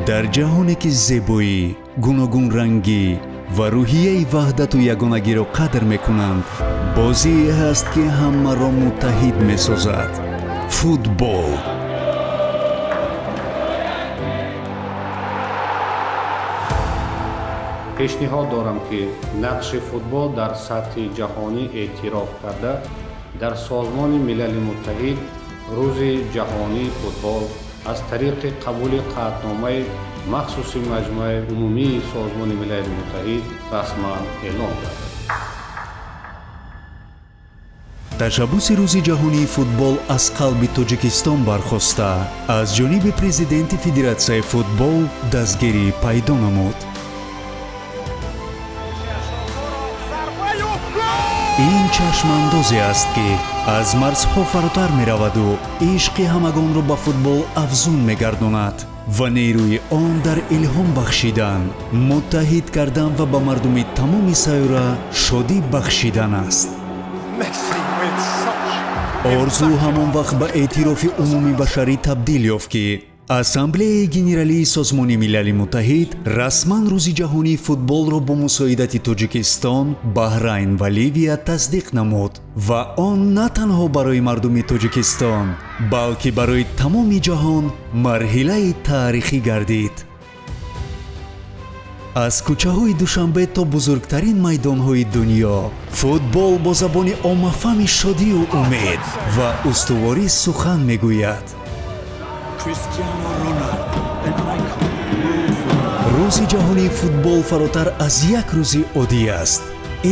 Дар ҷаҳоне ки зебоӣ, гуногунрангӣ ва рӯҳияи ваҳдату ягонагиро қадр мекунанд, бозие ҳаст, ки ҳамаро муттаҳид месозад: футбол. Пешниҳод дорам, ки нақши футбол дар сатҳи ҷаҳонӣ эътироф карда, дар Созмони Милали Муттаҳид Рӯзи ҷаҳонии футбол аз тариқи қабули қатъномаи махсуси Маҷмӯаи умумии Созмони Милали Муттаҳид расман эълон гардад. Ташаббуси Рӯзи ҷаҳонии футбол аз қалби Тоҷикистон бархоста, аз ҷониби президенти Федератсияи футбол дастгирӣ пайдо намуд. Ин чашмандозе аст, ки аз марзҳо фаротар мераваду ишқи ҳамагонро ба футбол афзун мегардонад ва нерӯи он дар илҳом бахшидан, муттаҳид кардан ва ба мардуми тамоми сайёра шодӣ бахшидан аст. Орзу ҳамон вақт ба эътирофи умумибашарӣ табдил ёфт, ки Ассамблеяи Генералии Созмони Милали Муттаҳид расман Рӯзи ҷаҳонии футболро бо мусоидати Тоҷикистон, Баҳрайн ва Ливия тасдиқ намуд ва он на танҳо барои мардуми Тоҷикистон, балки барои тамоми ҷаҳон марҳилаи таърихӣ гардид. Аз кӯчаҳои Душанбе то бузургтарин майдонҳои дунё футбол бо забони оммафаҳми шодию умед ва устуворӣ сухан мегӯяд. Рӯзи ҷаҳонии футбол фаротар аз як рӯзи оддӣ аст.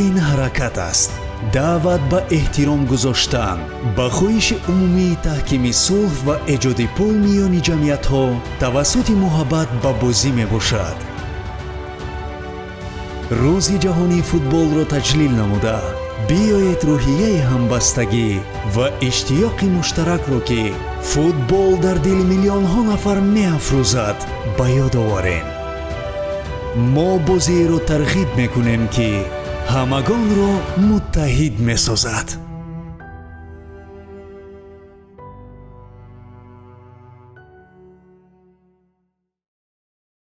Ин ҳаракат аст, даъват ба эҳтиром гузоштан ба хоҳиши умумии таҳкими сулҳ ва эҷоди пул миёни ҷамъиятҳо тавассути муҳаббат ба бозӣ мебошад. Рӯзи ҷаҳонии футболро таҷлил намуда, биёед рӯҳияи ҳамбастагӣ ва иштиёқи муштаракро, ки футбол дар дили миллионҳо нафар меафрӯзад, ба ёд оварем. Мо бозиеро тарғиб мекунем, ки ҳамагонро муттаҳид месозад.